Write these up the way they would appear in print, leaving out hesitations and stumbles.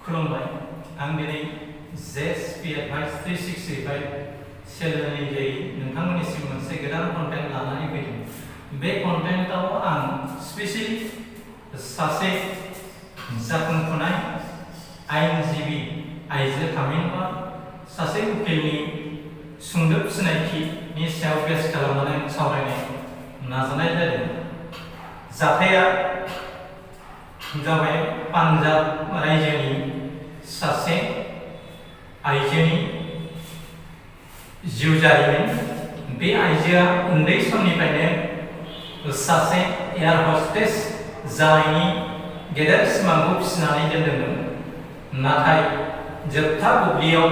खुलुमबाय आं दिनै जेएसपी एडभाइस 365 सेलनि जै नोंथांमोननिसिम मोनसे गोदान कन्टेन्ट लानानै फैदों। बे कन्टेन्टआव आं स्पेसियली सासे जाखांफुनाय आइनजिबि आइजो थामहिनबा सासे उकिलनि सुंदोब सिनायथिनि सायाव बेस खालामनानै सावरायनो नाजानाय जादों। जाथाया जाबाय पान्जाब रायजोनि सासे आइजोनि जिउ जारिमिन। बे आइजोआ उन्दै समनिफ्रायनो सासे एयार हस्टेस जानायनि गेदेर सिमांखौ फिसिनानै दोनदोंमोन, नाथाय जोबथा बुब्लियाव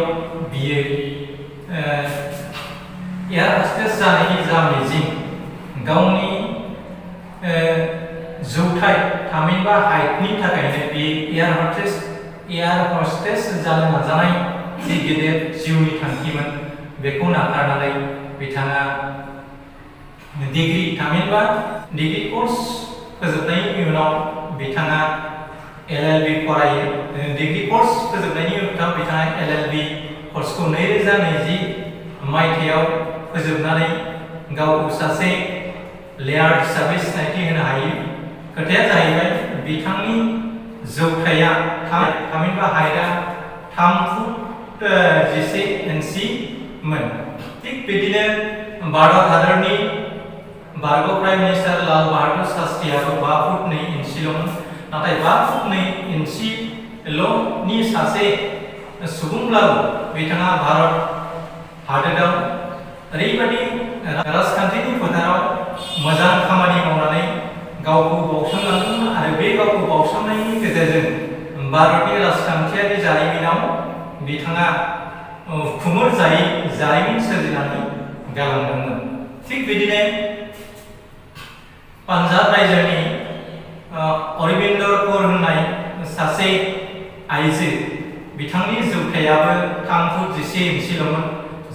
बियो एयार हस्टेस जानायनि जा मिजिं, गावनि जौथाय थामहिनबा हाइटनि थाखायनो बे एयार हस्टेस जानो नाजानाय जि गेदेर जिउनि थांखिमोन बेखौ नागारनानै बिथाङा डिग्री कर्स फोजोबनायनि उनाव बिथाङा एलएलबी फरायो। डिग्री कर्स फोजोबनायनि उनाव बिथाङा एलएलबी कर्सखौ 2020 मायथाइयाव फोजोबनानै गावखौ सासे लेयार हिसाबै सिनायथि होनो हायो। खोथाया जाहैबाय बिथांनि जौथाया थामहिनबा हाइटआ 3 फुट 10 इन्सि मोन। थिग बिदिनो भारत हादरनि बारग' prime minister Lal Bahadur शास्त्रीआबो 5 foot 2 इन्सिल'मोन। नाथाय 5 फुट 2 इन्सिल'नि सासे सुबुंब्लाबो बिथाङा भारत हादोराव ओरैबायदि राजखान्थिनि फोथाराव मोजां खामानि मावनानै गावखौ बाउसोमलांदोंमोन आरो बे गावखौ बाउसोमनायनि गेजेरजों भारतनि राजखान्थियारि जारिमिनाव बिथाङा खुमुर जायै जारिमिन सोरजिनानै गालांदोंमोन। थिग बिदिनो पान्जाब रायजोनि अरबिन्दर कौर होननाय सासे आइजो, बिथांनि जौथायाबो 3 फुट 10 इन्सिल'मोन,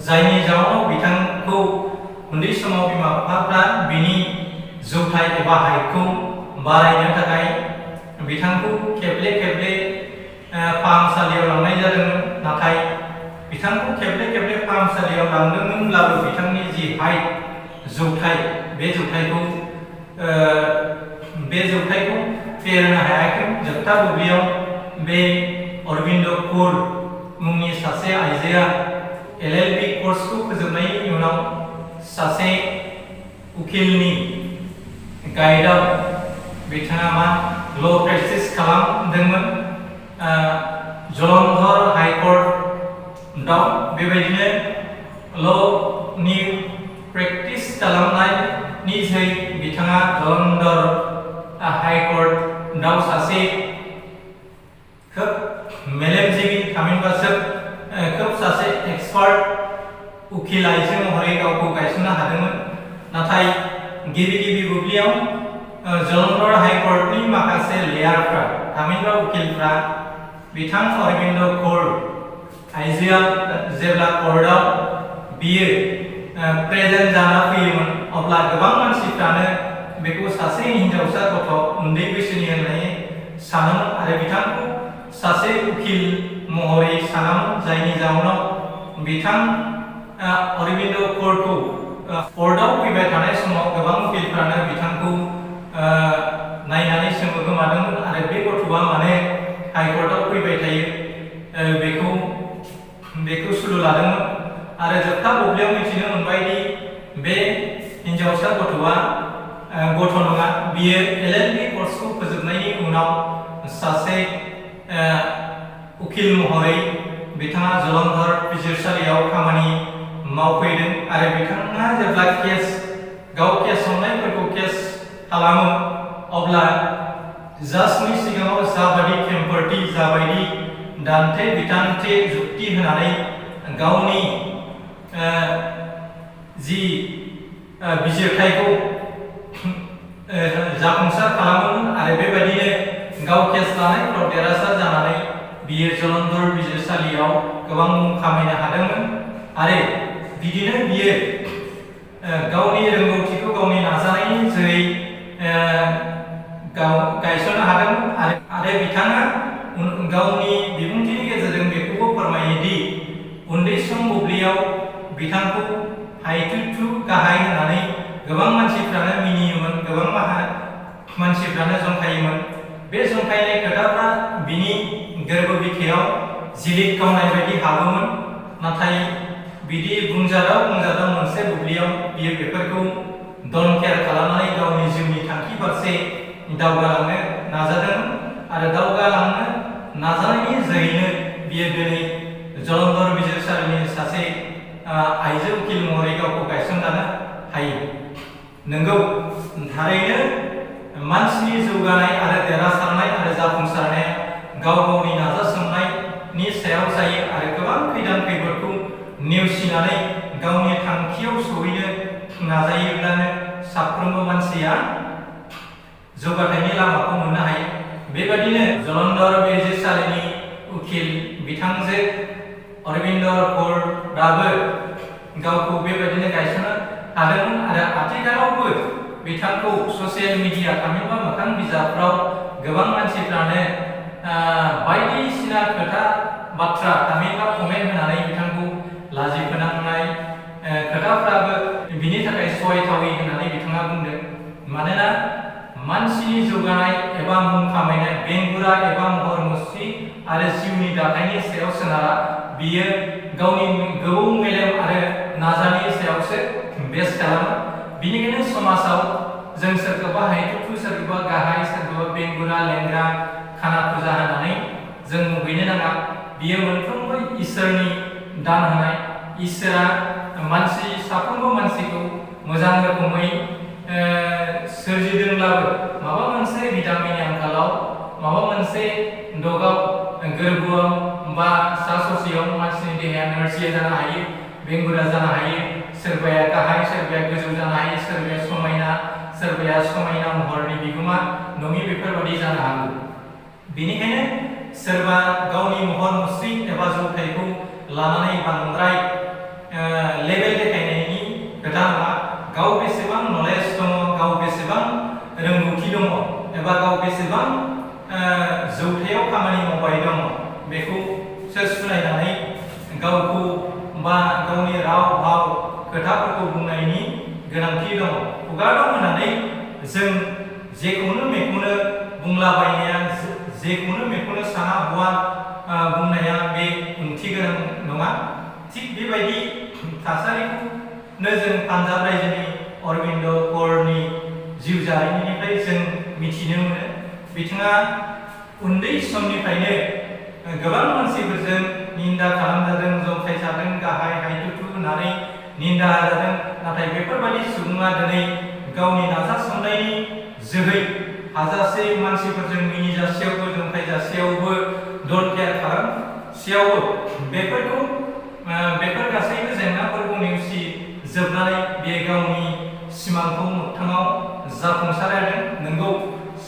जायनि जाउनाव बिथांखौ उन्दै समाव बिमा बिफाफ्रा बिनि जौथाय एबा हाइटखौ बारायनो थाखाय बिथांखौ खेबले फाहामसालियाव लांनाय जादोंमोन। नाथाय बिथांखौ खेबले फाहामसालियाव लांदोंमोनब्लाबो बिथांनि जि हाइट जौथाय बे जौथायखौ फेहेरनो हायाखै। जोबथा बुब्लियाव बे अरबिन्द कौर मुंनि सासे आइजोआ एलएलबी कर्सखौ फोजोबनायनि उनाव सासे उकिलनि गाइडआव बिथाङा ल' प्रेक्टिस खालामदोंमोन जलन्धर हाइकर्टआव। बेबायदिनो ल'नि प्रेक्टिस खालामनायनि जै बिथाङा जलन्धर हाइकर्टआव सासे खोब मेलेमजिबि थामहिनबा खोब सासे एक्सपार्ट उकिल आइजो महरै गावखौ गायसननो हादोंमोन। नाथाय गिबि बुब्लियाव जलन्धर हाइकर्टनि माखासे लेयारफ्रा थामहिनबा उकिलफ्रा बिथां अरबिन्द कौर आइजोआ जेब्ला कर्टआव बियो प्रेजेन्ट जाना फैयोमोन, अब्ला गोबां मानसिफ्रानो बेखौ सासे हिनजावसा गथ' उन्दै बैसोनि होननानै सानोमोन आरो बिथांखौ सासे उकिल महरै सानामोन, जायनि जाउनाव बिथां अरबिन्द कौरखौ कर्टआव फैबाय थानाय समाव गोबां उकिलफ्रानो बिथांखौ नायनानै सोमोगोमादोंमोन आरो बे गथ'आ माने हाइकर्टआव फैबाय थायो बेखौ सुलु लादोंमोन। आरो जोबथा बुब्लियाव मिथिनो मोनबाय दि बे हिनजावसा गथ'आ गथ' नङा, बियो एलएलबी कर्सखौ फोजोबनायनि उनाव सासे उकिल महरै बिथाङा जलन्धर बिजिरसालियाव खामानि मावफैदों आरो बिथाङा जेब्ला केस हमनायफोरखौ केस खालामो, अब्ला जाजनि सिगाङाव जाबायदि खेंफोरथि जाबायदि दान्थे बिदान्थे जुक्ति होनानै गावनि जि बिजिरथायखौ जाफुंसार खालामोमोन आरो बेबायदिनो गाव केस लानायफोराव देरहासार जानानै बियो जलन्धर बिजिरसालियाव गोबां मुं खामायनो हादोंमोन आरो बिदिनो बियो गावनि रोंगौथिखौ गावनि नाजानायनि जोहै गाव गायसननो हादोंमोन आरो बिथाङा गावनि बिबुंथिनि गेजेरजों बेखौबो फोरमायो दि उन्दै सम बुब्लियाव बिथांखौ हायथुथु गाहाय होननानै गोबां मानसिफ्रानो मिनियोमोन, गोबां मानसिफ्रानो जंखायोमोन। बे जंखायनाय खोथाफ्रा बिनि गोरबो बिखायाव जिलिद गावनाय बायदि हाबोमोन। नाथाय बिदि बुंजादाव मोनसे बुब्लियाव बियो बेफोरखौ डन केयार खालामनानै गावनि जिउनि थांखि फारसे दावगालांनो नाजादोंमोन आरो दावगालांनो नाजानायनि जोहैनो बियो दिनै जलंधर बिजिरसालिनि सासे आइजो उकिल महरै गावखौ गायसनजानो हायो। नंगौ, थारैनो मानसिनि जौगानाय आरो देरहासारनाय आरो जाफुंसारनाया गाव गावनि नाजासोमनायनि सायाव जायो आरो गोबां खैदां खैफोदखौ नेवसिनानै गावनि थांखियाव सहैनो नाजायोब्लानो साफ्रोमबो मानसिया जौगाथायनि लामाखौ मोननो हायो। बेबादिनो जलंधर बिजिरसालिनि उकिल बिथांजो अरबिन्दर कौरआबो गावखौ बेबायदिनो गायसननो हादोंमोन आरो आथिखालावबो बिथांखौ ससियेल मिडिया थामहिनबा मोखां बिजाबफ्राव गोबां मानसिफ्रानो बायदिसिना खोथा बाथ्रा थामहिनबा कमेन्ट होनानै बिथांखौ लाजि फोनांनाय खोथाफ्राबो बिनि थाखाय सहायथावै होननानै बिथाङा बुंदों। मानोना मानसिनि जौगानाय एबा मुं खामायनाय बेंगुरा एबा महर मुस्रि आरो जिउनि दाथायनि सायाव सोनारा, बियो गावनि गोबौ मेलेम आरो नाजानायनि सायावसो बेस खालामो। बिनिखायनो समाजाव जों सोरखौबा हायथुथु, सोरखौबा गाहाय, सोरखौबा बेंगुरा लेंग्रा खाना फुजा होनानै जों मुगैनो नाङा। बियो मोनफ्रोमबो इसोरनि दान होनाय। इसोरा साफ्रोमबो मानसिखौ मोजां रोखोमै सोरजिदोंब्लाबो माबा मोनसे भिटामिननि आंखालाव, माबा मोनसे दगाव, गोरबोआव बा सा ससेयाव मानसिनि देहाया नोरजिया जानो हायो, बेंगुरा जानो हायो, सोरबाया गाहाय, सोरबाया गोजौ जानो हायो, सोरबाया समायना, सोरबाया समायना महरनि बिगोमा नङि, बेफोरबायदि जानो हागौ। बेनिखायनो सोरबा गावनि महर मुस्रि एबा जौथायखौ लानानै बांद्राय लेभेल देखायनायनि खोथा नङा। गाव बेसेबां नलेज दङ, गाव बेसेबां रोंगौथि दङ एबा गाव बेसेबां जौथायाव खामानि मावबाय दङ, बेखौसो सुनायनानै गावखौ बा गावनि राव भाव खोथाफोरखौ बुंनायनि गोनांथि दङ। खुगा दं होननानै जों जेखौनो मेखौनो बुंलाबायनाया, जेखौनो मेखौनो साना हौवा बुंनाया बे ओंथि गोनां नङा। थिग बेबायदि थासारिखौनो जों पान्जाब रायजोनि अरबिन्द कौरनि जिउ जारिमिननिफ्राय जों मिथिनो मोनो। बिथाङा उन्दै समनिफ्रायनो गोबां मानसिफोरजों निन्दा खालामजादों, जंखायजादों, गाहाय हायथुथु होननानै निन्दा होजादों। नाथाय बेफोरबायदि सुबुङा दिनै गावनि नाजासोमनायनि जोहै हाजासे मानसिफोरजों मिनिजासेयावबो, जंखायजासेयावबो, डन केयार खालामसेयावबो बेफोर गासैबो जेंनाफोरखौ नेवसि जोबनानै बे गावनि सिमांखौ मोगथाङाव जाफुंसारहोदों। नंगौ,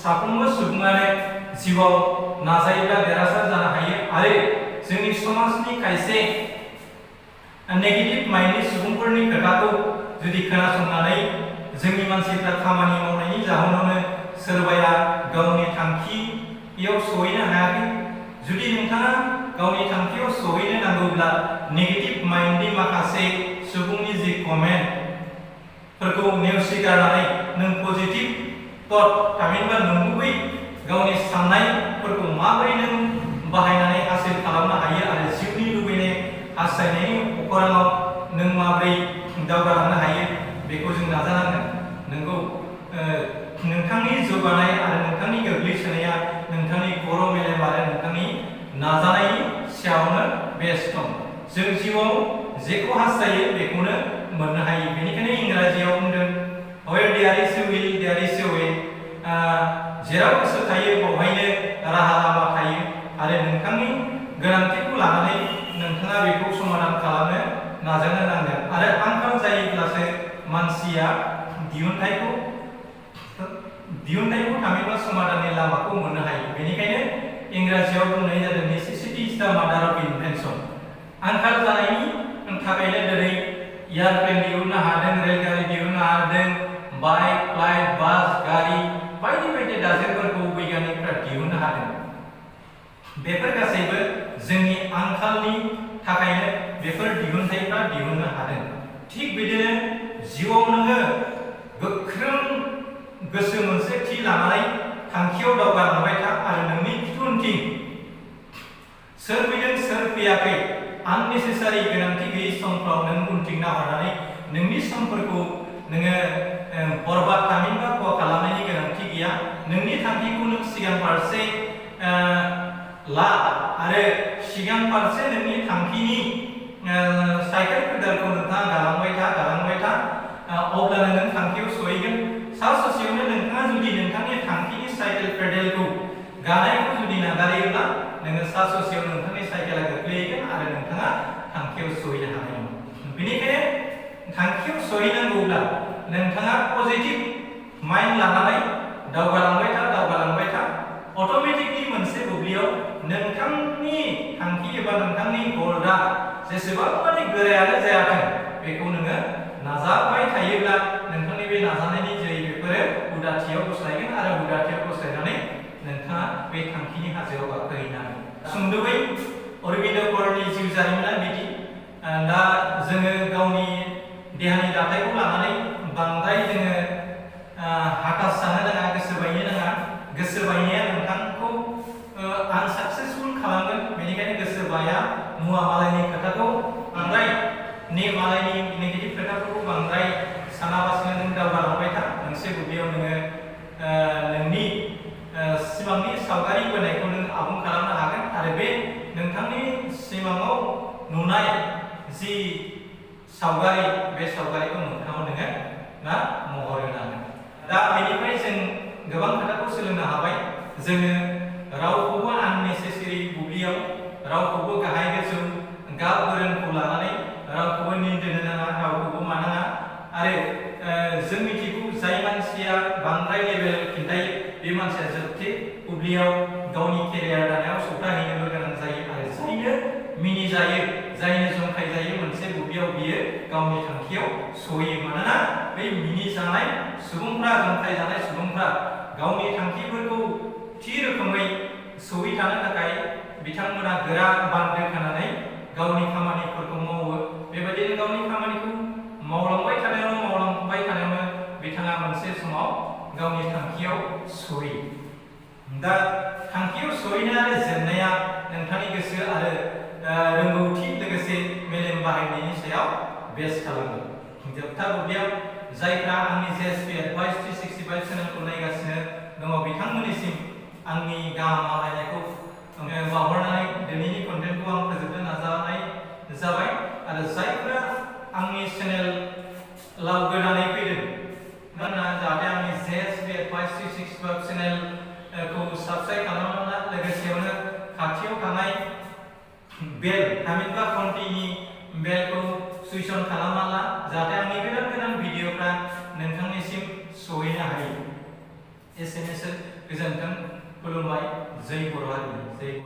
साफ्रोमबो सुबुङानो जिउआव नाजायोब्ला देरहासार जानो हायो आरो जोंनि समाजनि खायसे नेगेटिभ माइन्डनि सुबुंफोरनि खोथाखौ जुदि खोनासंनानै जोंनि मानसिफ्रा खामानि मावनायनि जाहोनावनो सोरबाया गावनि थांखियाव सहैनो हायाखै। जुदि नोंथाङा गावनि थांखियाव सहैनो नांगौब्ला नेगेटिभ माइन्डनि माखासे सुबुंनि जि कमेन्टफोरखौ नेवसिगारनानै नों पजिटिभ थट थामहिनबा नंगुबै गावनि साननायफोरखौ माबोरै नों बाहायनानै हासिल खालामनो हायो आरो जिउनि लुबैनाय हास्थायनायनि अखराङाव नों माबोरै दावगालांनो हायो, बेखौ जों नाजानांगोन। नंगौ, नोंथांनि जौगानाय आरो नोंथांनि गोग्लैसोनाया नोंथांनि खर' मेलेम आरो नोंथांनि नाजानायनि सायावनो बेस दं। जों जिउआव जेखौ हास्थायो बेखौनो मोननो हायो। बेनिखायनो इंराजियाव बुंदों, where there is a will there is a way। जेराव गोसो थायो बेवहायनो राहा लामा थायो आरो नोंथांनि गोनांथिखौ लानानै नोंथाङा बेखौ समाधान खालामनो नाजानो नांगोन आरो आंखाल जायोब्लासो मानसिया दिहुनथाइखौ थामहिनबा समाधाननि लामाखौ मोननो हायो। बेनिखायनो इंराजियाव बुंनाय जादों, नेसेसिटी इज द मादार अफ इनभेन्शन। आंखाल जानायनि थाखायनो दिनै एयारप्लेन दिहुननो हादों, रेलगारि दिहुननो हादों, बाइक, फ्लाइट, बास, गारि बायदि बायदि दाजेमफोरखौ बैज्ञानिकफ्रा दिहुननो हादों। बेफोर गासैबो जोंनि आंखालनि थाखायनो बेफोर दिहुनथायफ्रा दिहुननो हादों। थिग बिदिनो जिउआव नोङो गोख्रों गोसो मोनसे थि लानानै थांखियाव दावगालांबाय था आरो नोंनि उनथिं सोर फैदों सोर फैयाखै आननेसेसारि गोनांथि गैयै समफ्राव नों उनथिं नाहरनानै नोंनि समफोरखौ नोङो बरबाद थामहिनबा खहा खालामनायनि गोनांथि गैया। नोंनि थांखिखौ नों सिगां फारसे ला आरो सिगां फारसे नोंनि थांखिनि साइकेल पेडालखौ नोंथाङा गालांबाय था अब्लानो नों थांखियाव सहैगोन। सा ससेयावनो नोंथाङा जुदि नोंथांनि थांखिनि साइकेल पेडेलखौ गानायखौ जुदि नागारोब्ला नोङो सा ससेयाव नोंथांनि साइकेला गोग्लैगोन आरो नोंथाङा थांखियाव सहैनो हानाय नङा। बेनिखायनो थांखियाव सहैनांगौब्ला नोंथाङा पजिटिभ माइन्ड लानानै दावगालांबाय था अट'मेटिकलि मोनसे बुब्लियाव नोंथांनि थांखि एबा नोंथांनि गलआ जेसेबां माने गोरायानो जायाथों बेखौ नोङो नाजाबाय थायोब्ला नोंथांनि बे नाजानायनि जोहै बेफोरो उदाथियाव गस्लायगोन आरो उदाथियाव गस्लायनानै नोंथाङा बे थांखिनि हाजोआव गाखोहैनो हागोन। सुंद'यै अरबिन्द कौरनि जिउ जारिमिना बिदि दा जोङो गावनि देहानि दाथायखौ लानानै बांद्राय जोङो हताश जानो नाङा, गोसो बायनो नाङा। गोसो बायनाया नोंथांखौ आनसाक्सेसफुल खालामगोन। बेनिखायनो गोसो बाया मुवा मालायनि खोथाखौ बांद्राय मालायनि नेगेटिभ खोथाफोरखौ बांद्राय सानालासिनो नों दावगालांबाय था। मोनसे बुब्लियाव नोङो नोंनि सिमांनि सावगारि बोनायखौ नों आबुं खालामनो हागोन आरो बे नोंथांनि सिमाङाव नुनाय जि सावगारि बे सावगारिखौ मोगथाङाव नोङो महर होनो हागोन। दा बेनिफ्राय जों गोबां खोथाखौ सोलोंनो हाबाय। जोङो रावखौबो आननेसेसारि बुब्लियाव रावखौबो गाहाय गोजौ गाब गोरोंखौ लानानै रावखौबो निन्दिनो नाङा, रावखौबो मानाङा आरो जों मिथिगौ जाय मानसिया बांद्राय लेभेल खिन्थायो बे मानसिया जोबथे बुब्लियाव गावनि केरियार दानायाव सौदाहैनोबो गोनां जायो आरो जायनो मिनिजायो जायनो जंखाय जायो मोनसे बुब्लियाव बियो गावनि थांखियाव सहैयो। मानोना बै मिनिजानाय सुबुंफ्रा जंखाय जानाय सुबुंफ्रा गावनि थांखिफोरखौ थि रोखोमै सहैथानो थाखाय बिथांमोना गोरा बान्दो खानानै गावनि खामानिफोरखौ मावो। बेबायदिनो गावनि खामानिखौ मावलांबाय थानायावनो बिथाङा मोनसे समाव गावनि थांखियाव सहैयो। दा थांखियाव सहैनाय आरो जेननाया नोंथांनि गोसो आरो रोंगौथि लोगोसे मेलेम बाहायनायनि सायाव बेस खालामो। जोबथा बुब्लियाव जायफ्रा आंनि JSP एडभाइस 365 चेनेलखौ नायगासिनो दङ बिथांमोननिसिम आंनि गाहाम हामलायनायखौ बावहरनानै दिनैनि कन्टेन्टखौ आं फोजोबनो नाजानाय जाबाय आरो जायफ्रा आंनि चेनेलाव गोदानै फैदों बिथांमोना जाहाथे आंनि JSP एडभाइस 365 चेनेलखौ साबस्क्राइब खालामना लोगोसेयावनो खाथियाव थानाय बेल थामहिनबा घन्टिनि बेलखौ सुइच अन खालामना ला जाहाथे आंनि गोदान भिडिअफ्रा नोंथांनिसिम सहैनो हायो। एसेनोसै, गोजोन्थों, खुलुमबाय, जय बर' हारि, जय